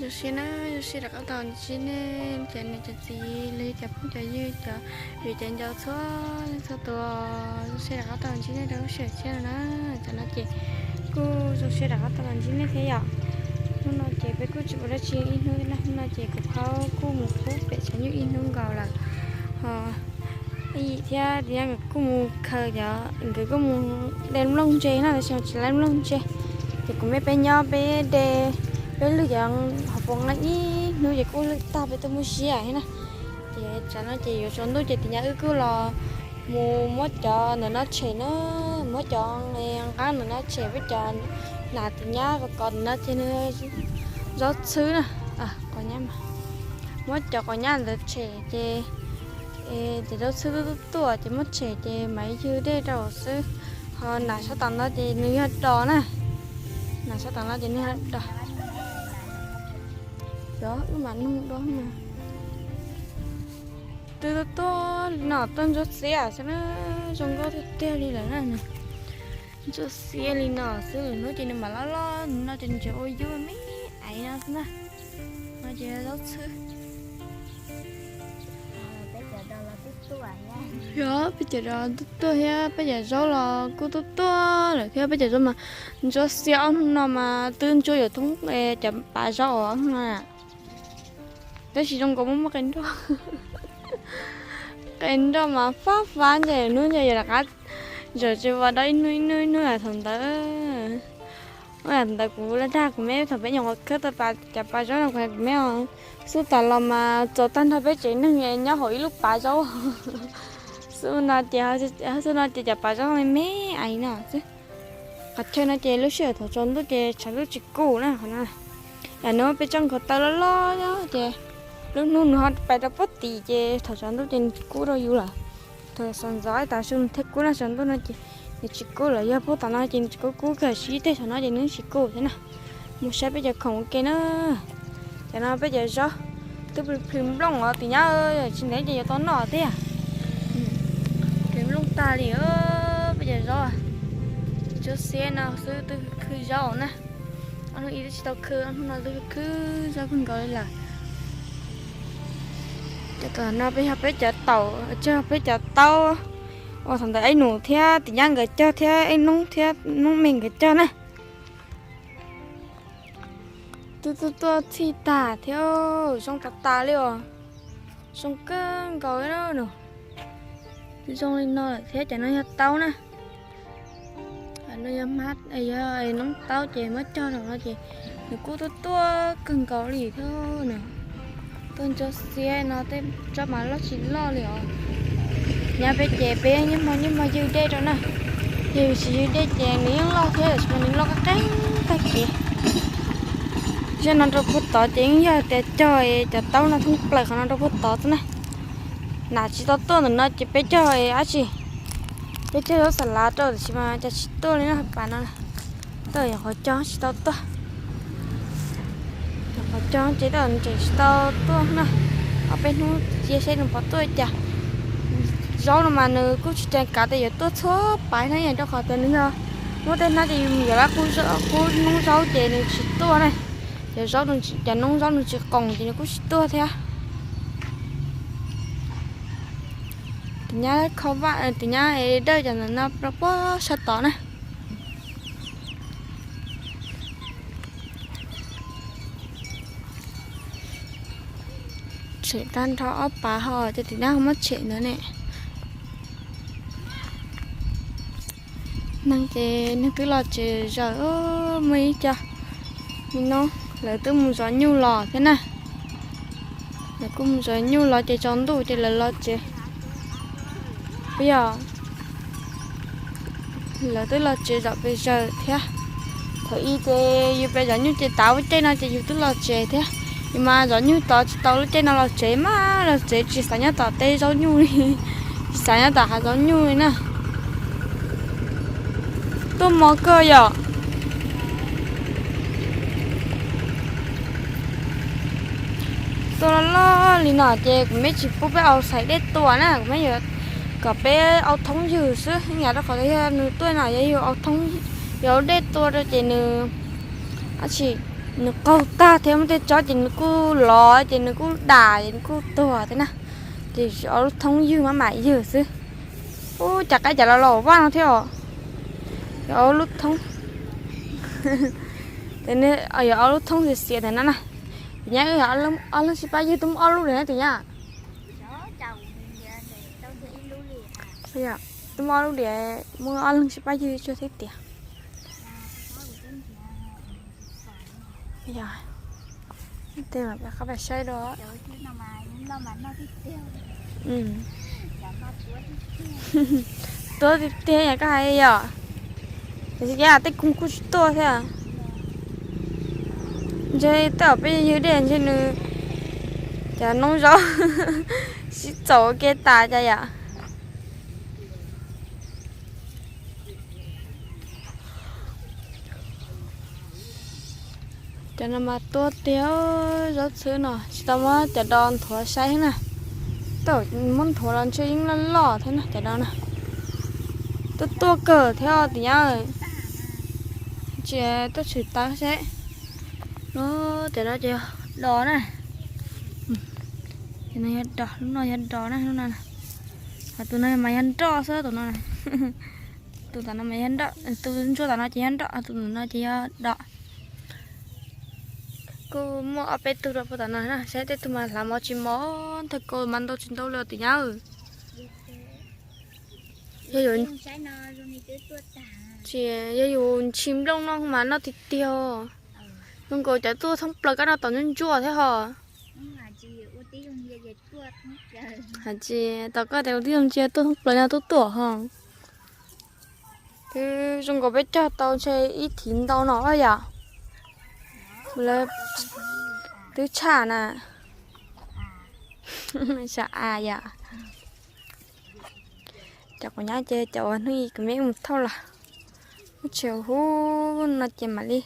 Zoo siab na, zoo siab rov qab tau ntsib nej cov niam cov txiv los yog cov phooj cov ywg, cov viv cov ncaus txhua leej txhua tus. Zoo siab rov qab tau ntsib nej rau lub sij hawm tshiab no na. Tam no ces kuj zoo siab rov qab tau los ntsib nej thiab yom. Hnub no ces peb kuj tsis ua dab tsi ib hnub na, hnub no ces kuv phaub kuj mus pub pem tshav nyuj ib hnub nkaus lawm. Ho yim thiab tias nkawd kuj mus khaws cov, nkawd kuj mus de nplooj ntse na, tab sis tsis laib nplooj ntse. Ces kuv me peb nyob peb de, peb lwg cov hauv paus nqeeb ib hnub ces kuj lwg tag peb tuaj muab ziab thiab na. Ces tsam no ces yuav tsaus ntuj ces tias nyab wb kuj los mus muab cov ntawm no tshem na, muab cov nqaab ntawm no tshem, peb cov nas tias nyab kov kov ntawm no ces nws zaub txhwb na, qos nyab, muab cov qos nyab ntawd tshem ces ces zaub txhwb tuaj tuaj ces muab tshem ces mam ywg dej rau xwb. Ho nas sab tom no ces nws yog dos na, nas sab tom no ces nws yog dos. Yog wb mam nug dua. Twb tuaj tuaj li no tuaj ntsuab xiab xwb na, zoo nkauj tiag tiag li lawm na. Ntsuab xiab li no xwb, lwm hnub ces nws mam loj loj no ces nws tseem ua yuj me aiv no xwb na. No ces zaub txhwb. Yog peb cov dos tuaj tuaj thiab peb cov zaub los kuj tuaj tuaj lawm thiab, peb cov zaub mas ntsuab xiab ob hnub no mas twb ntsuab yuav thoob cov pas zaub ob hnub no na. Tab sis zoo nkaus muaj muaj qe nroj, qe nroj mas fab fab ntshe hnub ntshe yuav rov qab zawm tsis vas do ib hnub ib hnub ib hnub. Thaum ntawd, thaum ntawd kuv dag kuv me thaum peb nyuam qhuav khawb tau cov pas zaub no, kuv hais kuv me xub tas los mas txaus tag nrho peb tsev neeg nyob hauv ib lub pas zaub. Xub no ces, xub no ces cov pas zaub me me ais no xwb. Qhov chaw no ces lub sij hawm thaum tsaus ntuj ces tshav ntuj tsis kuj na qhov no. Yam no peb tsob nkhaus taw loj loj ces lub hnub nws ho pais rau puag tim ces thaum tsaus ntuj ces nws tsis kub rau yus lawm. Thaum sawv ntxov tas su nws thiaj kub na, tsaus ntuj no ces nws tsis kub lawm. Yog puag tom no ces nws tsis kub kub kawg, siv tej thaum no ces nws tsis kub thiab na. Mus saib peb cov khoom ua ke na. Cov no peb cov zaub twb plhws nplooj os tim nyab, tsis ntev ces yuav tau noj thiab. Plhws nplooj tag li peb cov zaub. Ntsuab xiab no xwb twb khwv zaub na. Ob hnub ib twb tsis tau khwv, ob hnub no twb khwv zaub kawg nkaus li lawm. Cov tom no peb yog peb cov taum, peb cov taub uas thaum ntawd Eb Nus thiab Tim Nyab nkawd cog thiab Eb Noob thiab Noob Me nkawd cog na. Twb tuaj tuaj txhij tag thiab, zoo tas tas li os. Zoo kawg nkaus li no. Zoo li no lawm thiab, cov no yog taub na. No yog hmab, yog noob taub ces muab cog rau no ces nws kuj tuaj tuaj kawg nkaus li thiab na. Tuaj ntsuab xiab no tej tsob mas loj tsis loj li os. Nyab peb ces peb yeej hmo yeej hmo ywg dej rau na. Yog yus tsis ywg dej ces nws yeej loj thiab, tab sis mas nws loj qab qeeb tag kev. Zaj no rau puag tod ces yeej yog tias cog cov taub no thoob plaws qhov no rau puag tod xwb na. Nas tsis tau tuaj ntawm no ces peb cog dab tsi, peb cog zaub xas lav rau tab sis mas cas tsis tuaj li no, pas no tuaj nyuam qhuav cog tsis tau tuaj. Nyuam qhuav cog ces tej zaum nws tseem tsis tau tuaj na. Ob peb hnub cia seb nws puas tuaj cas. Zaub no mas nws kuj tsis ceev kav tias yuav tuaj txhua pas na, yog rau qhov tias nws yog muaj tej hnab ces yus yuav lab qub noob zaub ces nws tsis tuaj na. Cov zaub, cov noob zaub nws tsis qoos ces nws kuj tsis tuaj thiab. Tus nyab kho vaj, tus nyab dawj cov ntawm no rau puag sab tod na. Tshem tag nrho ob pas ho ces tim nyab ho muab tshem ntawd ne. Neeg ces neeg twb los tsev zawm, muaj ib co me noob lawv twb mus zov nyuj los thiab na. Lawv kuj mus zov nyuj los ces tsaus ntuj ces lawv los tsev. Puas yog? Lawv twb los tsev zom pes zawg thiab. Thaum ub ces yus pes zov nyuj ces tav ua caij no ces yus twb los tsev thiab. Yus mas zov nyuj tod tsis tau lub caij no los tsev mas los tsev tsis xav nyob tom tej zaub nyuj li, tsis xav nyob tom hav zaub nyuj li na. Tuaj mos kawg yom. Tuaj loj loj li no ces kuv me tsis pub peb aus xaiv dej tua na, kuv me yuav kom peb aus thoob ywg xwb, yam rau qhov tias yog nws tuaj no yog yus aus thoob, yus aus dej tua rau ces nws, ab tsi, Nws qaug tag thiab muaj tej tsob ces nws kuj lov ces nws kuj dam ces nws kuj tuag thiab na. Ces ob lub thoob ywg maj mam ywg xwb. Ub, cas qaib cas los los vaj no thiab os. Yog ob lub thoob, yog ob lub thoob xiav xiav ntawm no na. Tim nyab wb ob leeg sib pab ywg twb muaj ob lub li na tim nyab. Twb muaj ob lub li, muaj ob leeg sib pab ywg tsuag thiab tiag. Yog, tej mas peb qab pais saib dua. Tuab tiag tiag yom, koj hais yom. Tiam sis cas tej koog kuj tsis tuaj thiab. Ntshe tej zaum peb ywg dej ntshe nws cov noob zaub sib txaus ua ke tas cas yom. Cov no mas tuab tiag, zaub txhwb no tsis tau muab cov do nthuav saib na. Tej zaum muab nthuav los ntshe yeej loj loj thiab na cov do na. Tuaj tuaj kawg thiab tim nyab. Tsis tuaj tshwm tawv seb. Cov no ces yog do na. Cov no yog do, lub no yog do na, lub no. Ho tus no mas yog nroj xwb tus no. Tus tom no mas yog nroj, tus ntsuab tom no ces yog nroj, tus tom no ces yog do. Kuj muaj ob peb tug rau puag tom no na, saib tej tug mas hlav mov tsis mov, thawj kaus mas ntau tsis ntau li tim nyab. Yog yuav, tsis, yog yus ntshis nplooj no mas noj tiag tiag. Zoo nkaus cov tuaj thoob plaws kab no tom ntsuab ntsuab thiab ho. Hais tsis tau koj tias ua tib zoo ntsia tuaj thoob plaws no tuaj tuaj ho. Twb zoo nkaus peb cog tau ntshe ib thiv ntau no yom. Lawv twb tshaj na. Sa a yom. Cov quav nyab ces cov uas hnub ib kuv me mus thauj los, muab tshem huv no ces mam li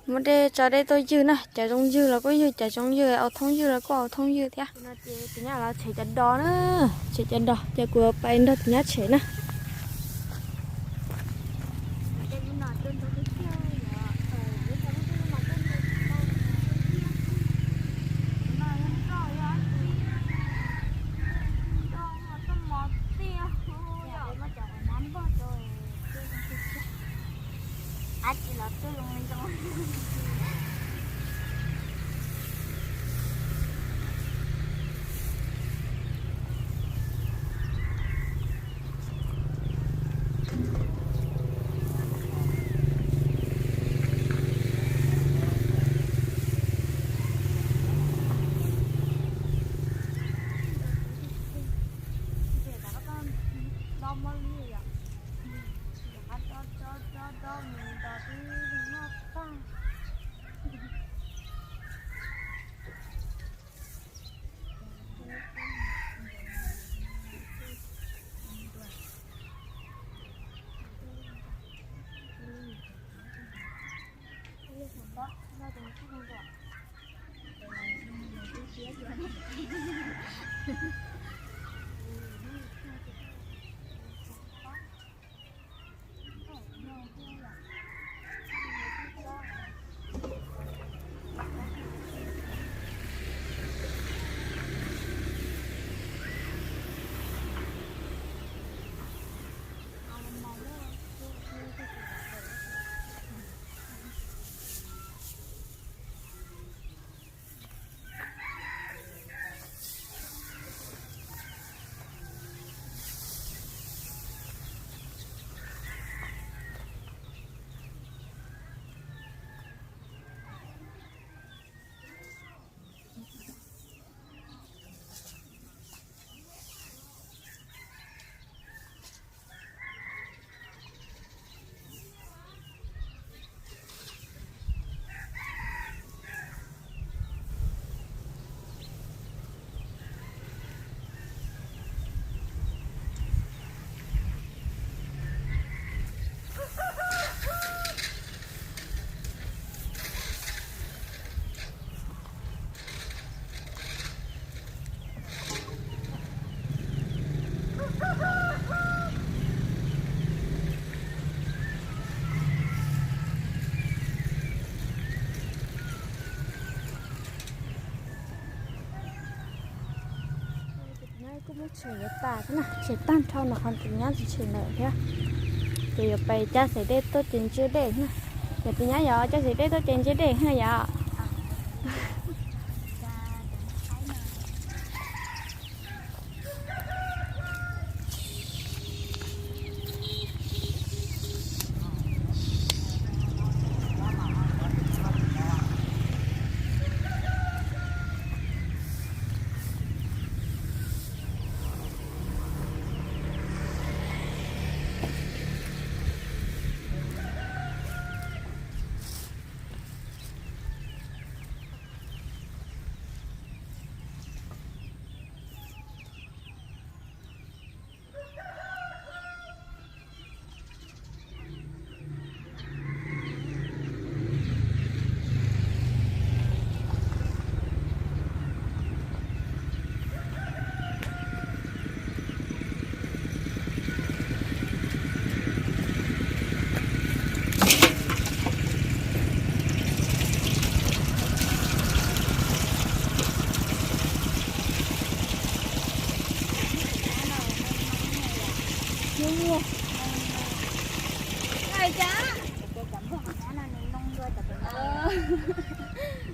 muab dej tso dej tuaj ywg na. Cov zoo ywg los kuj ywg, cov zoo ywg, au thoob ywg los kuj au thoob ywg thiab. Ces nyab los tshem cov do na, tshem cov do ces kuv pais nrog tus nyab tshem na. Muab tshem yuav tas thiab na, tshem tag nrho no qhov tus nyab tsis tshem lawm thiab. Ces yuav pais cab xaim dej tuaj ces ntsia dej na. Yog tus nyab yog cab xaim dej tuaj ces ntsia dej na yom.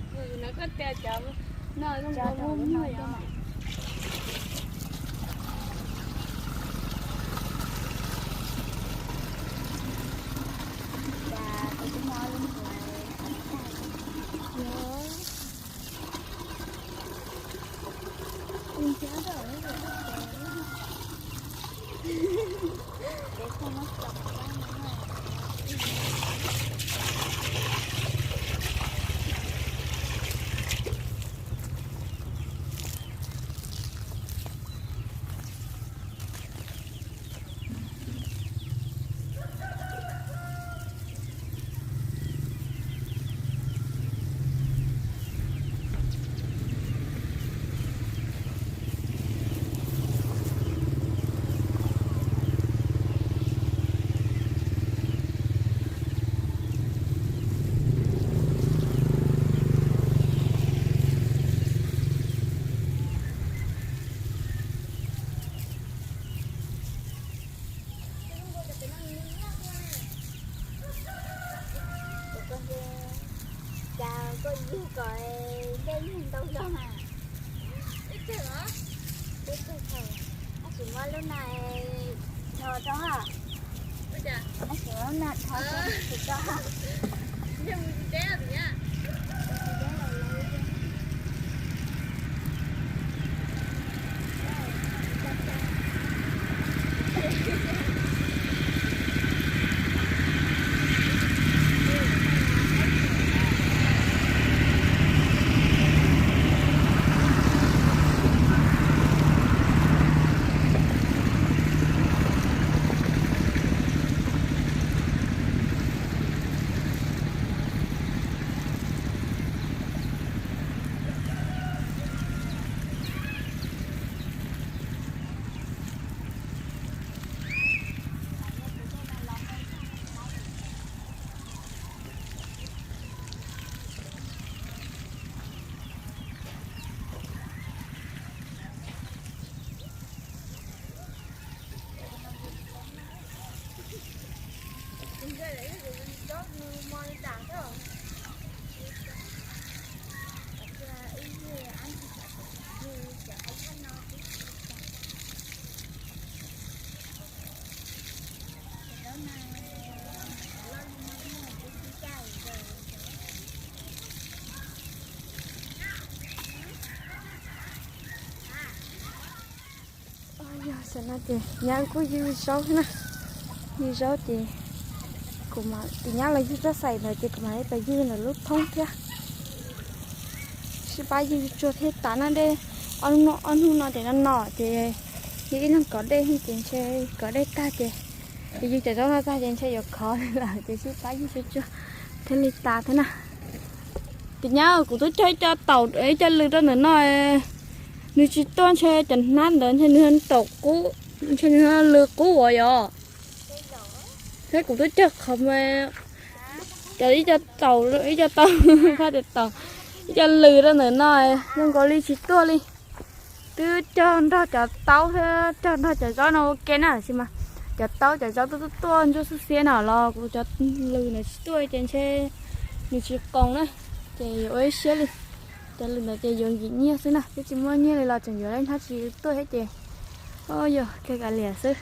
Nws no koj tias cov no zoo nkaus muaj muag yom. Cas koj yug kom dej yug ntau zog mas. Peb tug thaum, tab sis muab lub no dhos rau ha. Tab sis muab lub no dhos rau, tab sis rau ha. Yog xav no ces nyab kuj ywg zaub na, ywg zaub ces kuv mam, tus nyab los ywg txoj xaim ntawd ces kuv mam li pais ywg ntawm lub thoob thiab. Sib pab ywg tsuag thiaj tas na dej. Ob hnub no ces no no ces yog ib leeg kov dej ces ntshe kov dej tag ces, ces ywg cov zaub no tag ces ntshe yuav khov lawm ces sib pab ywg tsuag tsuag thiaj li tas thiab na. Tus nyab, kuv twb cog ib co taum ib co lws rau ntawm no, nws tsis tuaj, ntshe cov hnab ntawd ntshe nws taum qub, ntshe nws lws qub uas yog. Thiab kuv twb cog qhov, cov ib co taum, ib co taum, ib co lws rau ntawm no, zoo nkaus li tsis tuaj li. twb cog nrog cov taub thiab cog nrog cov zaub no ua ke na, tab sis mas cov taub cov zaub tuaj tuaj tuaj ntsuab xwb xiab no los kuv cov lws no tsis tuaj ces ntshe nws tsis qoos na, ces yuav ua ib siab li. Cov lws ntawd ces yuav nkim nyiaj xwb na, twb tsis muaj nyiaj li los tseem yuav li hnab tsis tuaj thiab ces, o, yog kawg kav liam xwb.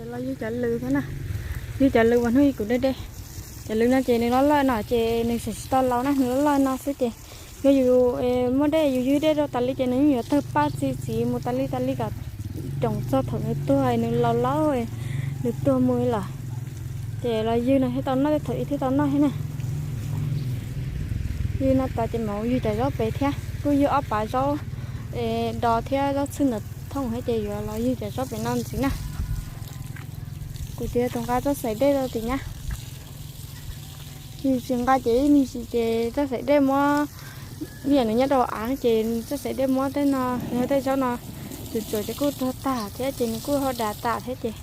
Los yug cov lws thiab na, yug cov lws uas hnub ib kuv dej dej. Cov lws no ces nws loj loj no ces nws tseem tsis tau laus na, nws loj loj no xwb ces yog yus muaj dej yus yug dej rau tas li ces nws yeej yuav tawg paj txi txiv mus tas li tas li kom coom txog thaum nws tuag nws laus laus nws tuag mus lawm. Ces los yug no thiaj tau noj, tej thaum ub thiaj tau noj thiab na. Yug no tas ces mam yug cov zaub pem thiab, kuj yug ob pab zaub do thiab zaub txhwj ntawm thooj thiab ces yuav los yug cov zaub pem no ntxiv na. Kuv ces tus nqa txoj xaim dej rau tim nyab. Yus tsis nqa ces ib me ntsis ces txoj xaim dej muab, vim nws nyob rau av ces txoj xaim dej muab tej no, yog tej zaub no tsuam tsuam ces kuj tuag tag thiab ces nws kuj ho das tas thiab ces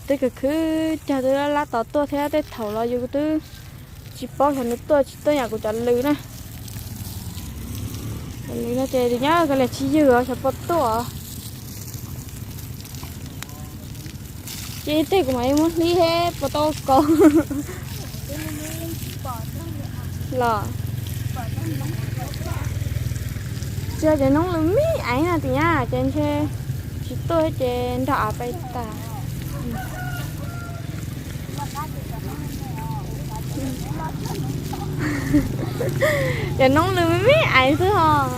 twb khwv khwv cog twb lab lab tos tuaj thiab, tej thaum los yus twb tsis paub xyov nws tuaj tsis tuaj yam kuv cov lws na. Cov lws no ces nyob kov liam tsis yug xyov puas tuaj. Ces ib teg kuv mam li muab hlib thiab puas tau kaus los. Tsis yog cov noob lws me me aiv no tim nyab ces ntshe tsis tuaj ces nrog av pais tas. Cov noob lws me me aiv xwb hos.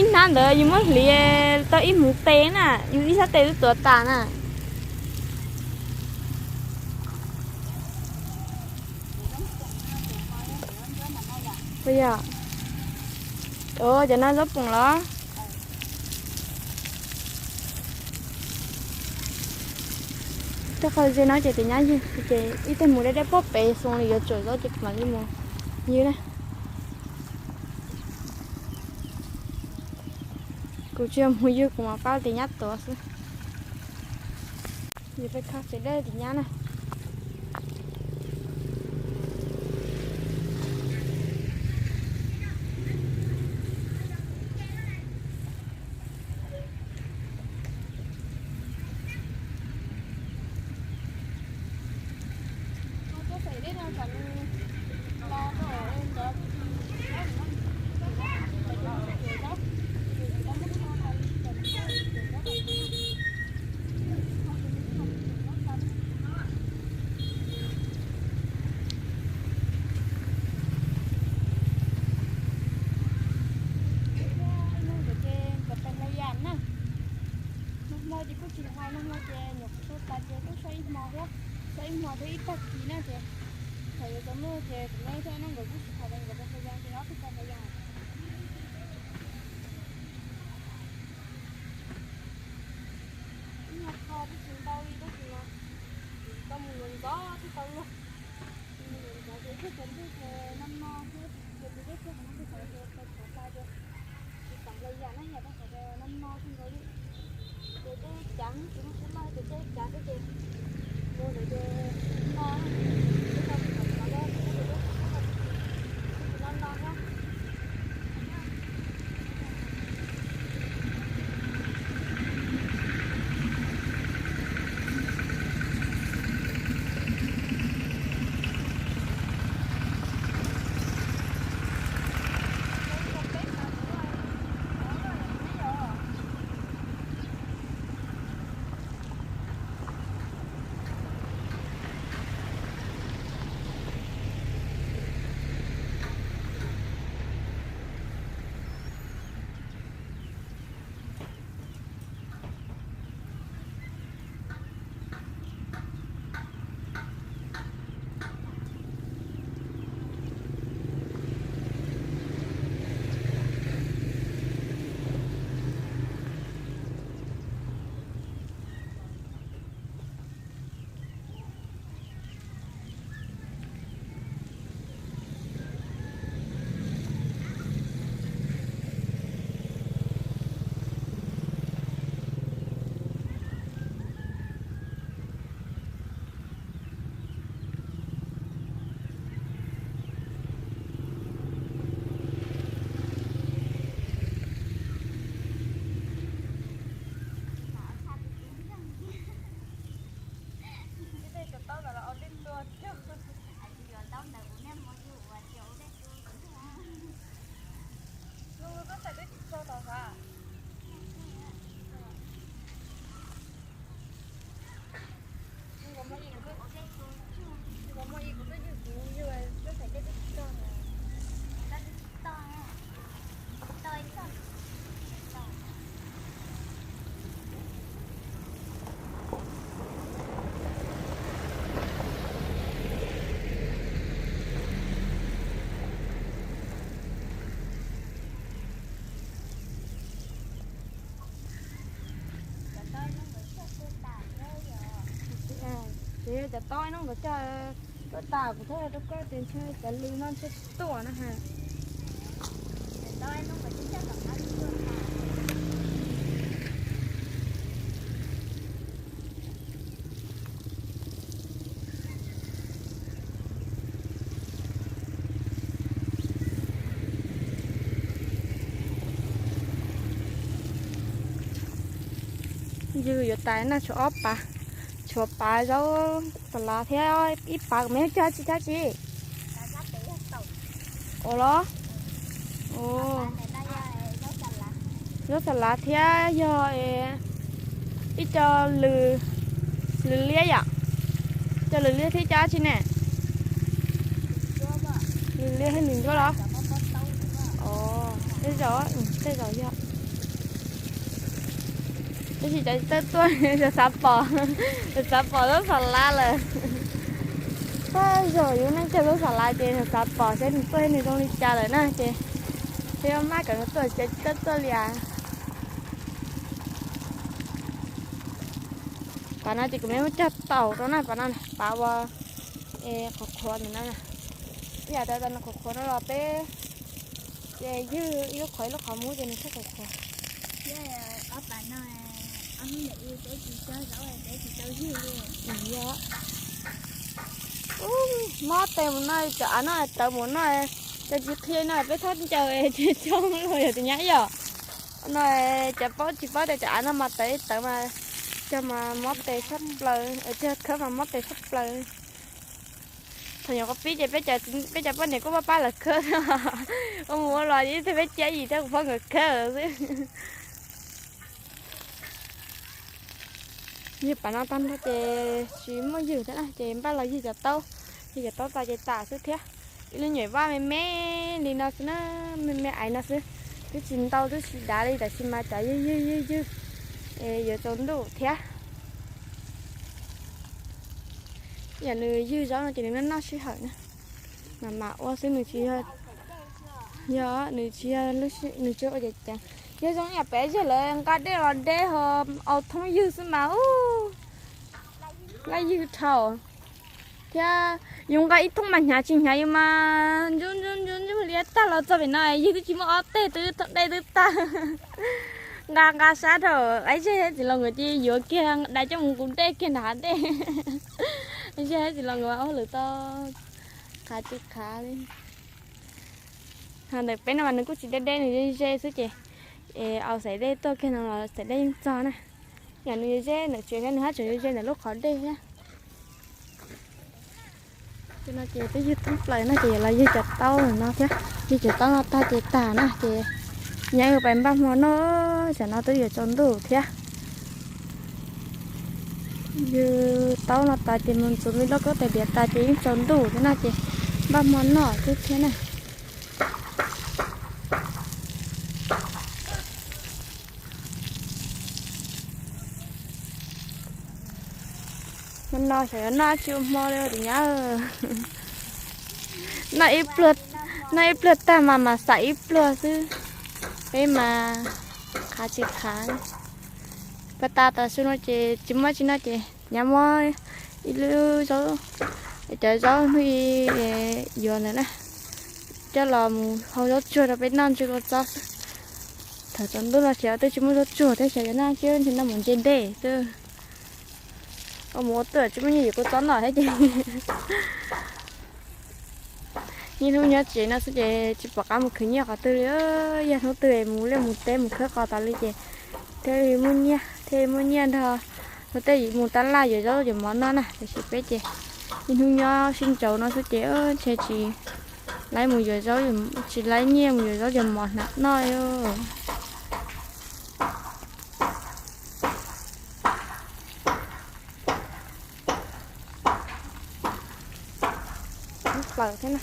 Ib hnab ntawd yus muab hliv tau ib hmuv tes na, yus ib sab tes twb tuav tas na. Puas yog? Cov no zaub poom los? Tej qhov ze no ces tus nyab yug ces ib teg mus deb deb pog pem xoo li yuav tsuam zaub ces kuv mam li mus yug na. Kuv tsis yog mus yug, kuv mam pab tus nyab tuav xwb. Yus peb kho xaim dej tim nyab na. Thiab, txog ib hmo thiab ib tag kis na ces thaum yuav tsaus ntuj ces kuv me thiab neb nkawd kuj tsis tham li, nkawd rau Xav Yas ces ob tug rau Xav Yas. Ib nyuag qho twb tsis ntau li tab sis mas koj mus ntxov ntxov twb tau luag. Mus ntxov ntxov ces ib pliag tsaus ntuj ces no no thiab, ces tus dej kiag qhov no twb txawv ces tau tshuav hla ces tsis tau nplai yam na, yam rau qhov no no kawg nkaus li. Ces dej cav, tsis muaj suab loj ces dej cav xwb ces mus ntawd ces no, twb tau tsis tau tshuav loj ces dej tsis muaj loj, twb tsis no no thiab. Tus taub ntawd los ua dej tua cug. Tus taub ntawd kuv niaj hmo yug ua ua dej tua. Koj txhais teb tsis txog tau xav. Koj muaj ib kuv tuaj yug kuv yug, koj txhais teb twb tsis txog na. Ces yog cov taub no nkawd cog tuaj tas, kuv thiaj rau koj tias ntshe cov lws no ntshe tsis tuaj na ha. Ywg yuav tas na, tshuav ob pav, tshuav pav zaub xas lav thiab ib pav kuv me cog tsis thab tsi. Ua los? Zaub xas lav thiab yog ib co lws, lws liab yom? Co lws liab thiab co dab tsi ne? Lws liab thiab lws ncuab los? Tej zaum, tej zaum yog. Tab sis cov tuaj xav pom, xav pom zaub xas lav lawm. Tej zaum yus neej cog zaub xas lav ces xav pom seb nws tuaj thiab nws zoo li cas lawm na ces, thiab mab kom nws tuaj ces tuaj tuaj li as. Pav no ces kuv me muab cog taum rau na, pav no, pav ua qhuav qhuav ntawm no. Ib yam tas tas nws qhuav qhuav no los peb ces ywg ib lub qhov ib lub qhov muab ces nws thiaj qhuav qhuav. Ob pav no, ob hnub ntawm ub peb tsis cog zaub peb tsis tau ywg li. Yog. Mob tes mus no, cov av no tawv mus no, cov tsis qhia no peb thab ncaws tsis cog los yog tus nyab yom. No cov paub tsis paub tias cov av no mas tawv tawv mas cog mas mob tes tshaj plaws, cog khawb mas mob tes tshaj plaws. Thaum nyuam qhuav pib ces peb cov poj niam kuj pab pab lawv khawb, ua mus ua los ib tug peb ciab yim thiab kuv phob nkawd khawb xwb. Ywg pav no tag nrho ces tsis muaj ywg thiab na ces npaj los ywg cov taub, ywg cov taub tas ces tas xwb thiab. Ib lub nyuam vaj me me li no xwb na, me me aiv no xwb, twb tsis ntau twb tsis dav li tab sis mas cov ywg ywg ywg ywg, yuav tsaus ntuj thiab. Yam nws ywg zaub no ces nws noj noj sij hawm na, mas mam ua xwb, nws tsis yog, yog nws tsis yog, nws tsis ua ceev ceev. Yog zoo yam peb zej lawv nqa dej los dej ho au thoob ywg xwb mas, laj ywg dhau. Thiab yus nqa ib thoob mas hnyav tsis hnyav yus mas ntsuj ntsuj ntsuj ntsuj li tag los txog pem no ywg twb tsis muaj ob teg twb thoob dej twb tag. Nqa nqa sab dhau, ib zej thiab txiv laus nkawd cia yuav kiag dais coj mus nqus dej kiag nram hav dej. Ib zej thiab txiv laus nkawd ua lawm tau qhav tsis qhav li. Ho ntawm peb no mas nws kuj tsis deb deb, nws ze ze xwb ces es au xaim dej tuaj kiag no los xaim dej yeej txog na. Yam nws ze ze ntawm tsev thiab nws haj tseem ze ze ntawm lub qhov dej thiab. Ces no ces twb ywg thoob plaws no ces yuav los ywg cov taub no thiab, ywg cov taub no tag ces tag na ces nyab pais npaj hmo noj, tam no twb yuav tsaus ntuj thiab. Ywg taub no tas ces mus ntxuav me lub kaub tais diav tas ces yeej tsaus ntuj thiab no ces npaj hmo noj xwb thiab na. Hmo no xyov yuav noj tsis ua hmo li tus nyab. Noj ib pluag tag mas mam xam ib pluag xwb, peb mas qhav tsis qhav. Pas tas tam su no ces tsis muaj tsi no ces nyab muab ib lub zaub, cov zaub hnub i yuav ntawd na, coj los mus hau zaub tsuag rau peb noj ntsis ua txob xwb. Thaum tsaus ntuj no xyov twb tsis muaj zaub tsuag thiab, xyov yuav noj ntsis noj mus ntse dej xwb. Ua mus ua tuaj tsis muaj nyiaj yuav kua txob noj thiab ces niaj hnub nyob tsev no xwb ces tsis pom qab mus khwv nyiaj qhov twg li. Yog hnub twg mus liaj mus teb mus khawb qos tas li ces thiaj li muaj nyiaj, thiaj li muaj nyiaj nrog hnub tej mus tab laj yuav zaub yuav mov noj na. Tiam sis peb ces niaj hnub nyob sib nraud no xwb ces ntshe tsis laib mus yuav zaub, tsis laib nyiaj mus yuav zaub yuav mov hnav noj li. Thoob plaws thiab na,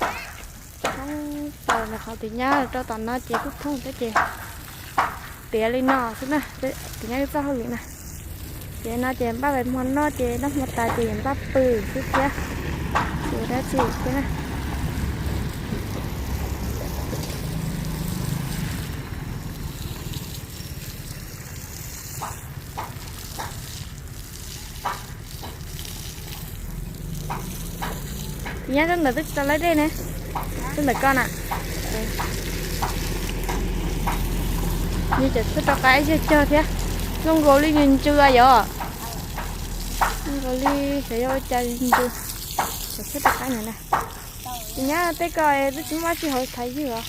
thoob plaws ntawm qhov tus nyab rau tom no ces kuj thoob thiab ces tiav li no xwb na, tus nyab txoj hauj lwm na. Ces no ces npaj pais hmo noj ces noj hmo tas ces yuav npaj pw xwb thiab, tsis ua dab tsi thiab na. Tus nyab tsob ntawd twb tsis tau laib dej ne, tsob ntawm koj na. Nws cov tshuaj rov qab ib zej cog thiab, zoo nkaus li nws ntsws yom. Zoo nkaus li xyov yog ua cas ntsws. Cov tshuaj rov qab ntawd na. Tus nyab tej ko twb tsis muaj dab tsi hauv, thaiv ywg os.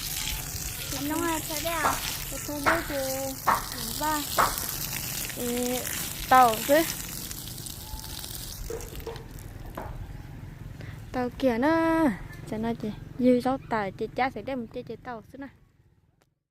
Tau xwb. Tau kiag na. Tam no ces ywg zaub tawm ces cab xaim dej mus ce ces tau xwb na.